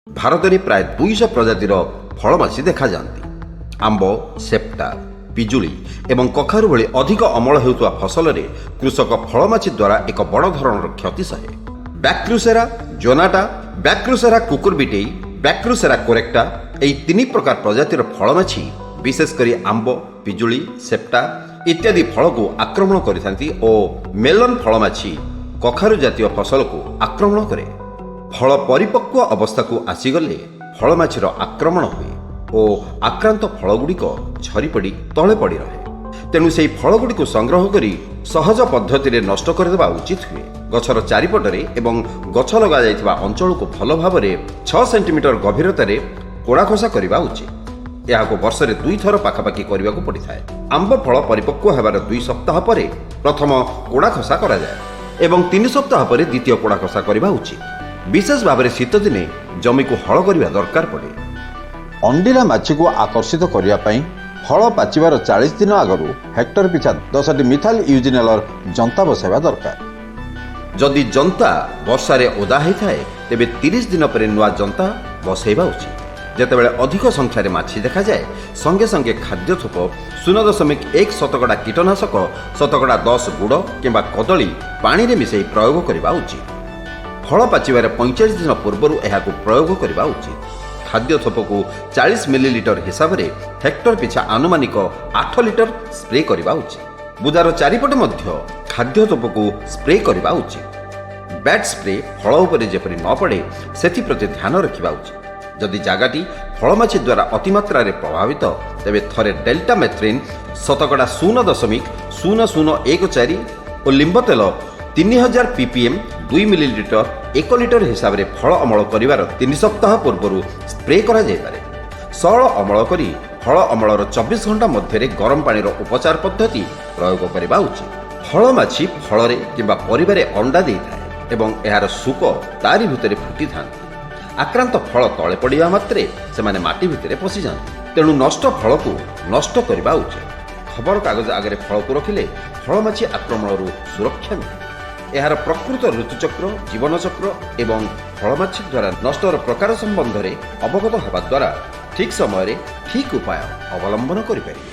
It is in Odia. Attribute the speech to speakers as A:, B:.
A: ଭାରତରେ ପ୍ରାୟ 200 ପ୍ରଜାତିର ଫଳମାଛି ଦେଖାଯାଆନ୍ତି। ଆମ୍ବ, ସେପ୍ଟା, ପିଜୁଳି ଏବଂ କଖାରୁ ଭଳି ଅଧିକ ଅମଳ ହେଉଥିବା ଫସଲରେ କୃଷକ ଫଳମାଛି ଦ୍ୱାରା ଏକ ବଡ଼ ଧରଣର କ୍ଷତି ସହେ। ବ୍ୟାକ୍ରୁସେରା ଜୋନାଟା, ବ୍ୟାକ୍ରୁସେରା କୁକୁରବିଟେଇ, ବ୍ୟାକ୍ରୁସେରା କୋରେକ୍ଟା, ଏହି ତିନି ପ୍ରକାର ପ୍ରଜାତିର ଫଳମାଛି ବିଶେଷ କରି ଆମ୍ବ, ପିଜୁଳି, ସେପ୍ଟା ଇତ୍ୟାଦି ଫଳକୁ ଆକ୍ରମଣ କରିଥାନ୍ତି ଓ ମେଲନ୍ ଫଳମାଛି କଖାରୁ ଜାତୀୟ ଫସଲକୁ ଆକ୍ରମଣ କରେ। ଫଳ ପରିପକ୍ୱ ଅବସ୍ଥାକୁ ଆସିଗଲେ ଫଳମାଛିର ଆକ୍ରମଣ ହୁଏ ଓ ଆକ୍ରାନ୍ତ ଫଳଗୁଡ଼ିକ ଝରିପଡ଼ି ତଳେ ପଡ଼ି ରହେ। ତେଣୁ ସେହି ଫଳଗୁଡ଼ିକୁ ସଂଗ୍ରହ କରି ସହଜ ପଦ୍ଧତିରେ ନଷ୍ଟ କରିଦେବା ଉଚିତ ହୁଏ। ଗଛର ଚାରିପଟରେ ଏବଂ ଗଛ ଲଗାଯାଇଥିବା ଅଞ୍ଚଳକୁ ଭଲ ଭାବରେ 6 ସେଣ୍ଟିମିଟର ଗଭୀରତାରେ କୋଡ଼ାଖୋସା କରିବା ଉଚିତ। ଏହାକୁ ବର୍ଷରେ ଦୁଇଥର ପାଖାପାଖି କରିବାକୁ ପଡ଼ିଥାଏ। ଆମ୍ବ ଫଳ ପରିପକ୍ୱ ହେବାର 2 ସପ୍ତାହ ପରେ ପ୍ରଥମ କୋଡ଼ାଖସା କରାଯାଏ ଏବଂ 3 ସପ୍ତାହ ପରେ ଦ୍ୱିତୀୟ କୋଡ଼ାଖସା କରିବା ଉଚିତ। ବିଶେଷ ଭାବରେ ଶୀତଦିନେ ଜମିକୁ ହଳ କରିବା ଦରକାର ପଡ଼େ। ଅଣ୍ଡିରା ମାଛିକୁ ଆକର୍ଷିତ କରିବା ପାଇଁ ଫଳ ପାଚିବାର 40 ଦିନ ଆଗରୁ ହେକ୍ଟର ପିଛା 10ଟି ମିଥାଇଲ ୟୁଜିନେଲର ଜନ୍ତା ବସାଇବା ଦରକାର। ଯଦି ଜନ୍ତା ବର୍ଷାରେ ଓଦା ହୋଇଥାଏ, ତେବେ 30 ଦିନ ପରେ ନୂଆ ଜନ୍ତା ବସାଇବା ଉଚିତ। ଯେତେବେଳେ ଅଧିକ ସଂଖ୍ୟାରେ ମାଛି ଦେଖାଯାଏ, ସଙ୍ଗେ ସଙ୍ଗେ ଖାଦ୍ୟ ଥୋପ 0.1% କୀଟନାଶକ 10% ଗୁଡ଼ କିମ୍ବା କଦଳୀ ପାଣିରେ ମିଶାଇ ପ୍ରୟୋଗ କରିବା ଉଚିତ। ଫଳ ପାଚିବାର 45 ଦିନ ପୂର୍ବରୁ ଏହାକୁ ପ୍ରୟୋଗ କରିବା ଉଚିତ। ଖାଦ୍ୟ ଥୋପକୁ 40 ମିଲିଲିଟର ହିସାବରେ ହେକ୍ଟର ପିଛା ଆନୁମାନିକ 8 ଲିଟର ସ୍ପ୍ରେ କରିବା ଉଚିତ। ବୁଦାର ଚାରିପଟେ ମଧ୍ୟ ଖାଦ୍ୟ ଥୋପକୁ ସ୍ପ୍ରେ କରିବା ଉଚିତ। ବ୍ୟାଟ୍ ସ୍ପ୍ରେ ଫଳ ଉପରେ ଯେପରି ନ ପଡ଼େ, ସେଥିପ୍ରତି ଧ୍ୟାନ ରଖିବା ଉଚିତ। ଯଦି ଜାଗାଟି ଫଳମାଛି ଦ୍ୱାରା ଅତିମାତ୍ରାରେ ପ୍ରଭାବିତ, ତେବେ ଥରେ ଡେଲ୍ଟା ମେଥ୍ରିନ୍ 0.0014% ଓ ଲିମ୍ବ ତେଲ 3000 ppm 2 millilitre 1 litre ହିସାବରେ ଫଳ ଅମଳ କରିବାର 3 ସପ୍ତାହ ପୂର୍ବରୁ ସ୍ପ୍ରେ କରାଯାଇପାରେ। ସଅଳ ଅମଳ କରି ଫଳ ଅମଳର 24 ଘଣ୍ଟା ମଧ୍ୟରେ ଗରମ ପାଣିର ଉପଚାର ପଦ୍ଧତି ପ୍ରୟୋଗ କରିବା ଉଚିତ। ଫଳମାଛି ଫଳରେ କିମ୍ବା ପରିବାରେ ଅଣ୍ଡା ଦେଇଥାଏ ଏବଂ ଏହାର ଶୁକ ତାରି ଭିତରେ ଫୁଟିଥାନ୍ତି। ଆକ୍ରାନ୍ତ ଫଳ ତଳେ ପଡ଼ିବା ମାତ୍ରେ ସେମାନେ ମାଟି ଭିତରେ ପଶିଯାଆନ୍ତି। ତେଣୁ ନଷ୍ଟ ଫଳକୁ ନଷ୍ଟ କରିବା ଉଚିତ। ଖବରକାଗଜ ଆଗରେ ଫଳକୁ ରଖିଲେ ଫଳମାଛି ଆକ୍ରମଣରୁ ସୁରକ୍ଷା ମିଳେ। ଏହାର ପ୍ରକୃତ ଋତୁଚକ୍ର, ଜୀବନଚକ୍ର ଏବଂ ଫଳମାଛି ଦ୍ୱାରା ନଷ୍ଟର ପ୍ରକାର ସମ୍ବନ୍ଧରେ ଅବଗତ ହେବା ଦ୍ୱାରା ଠିକ୍ ସମୟରେ ଠିକ୍ ଉପାୟ ଅବଲମ୍ବନ କରିପାରିବେ।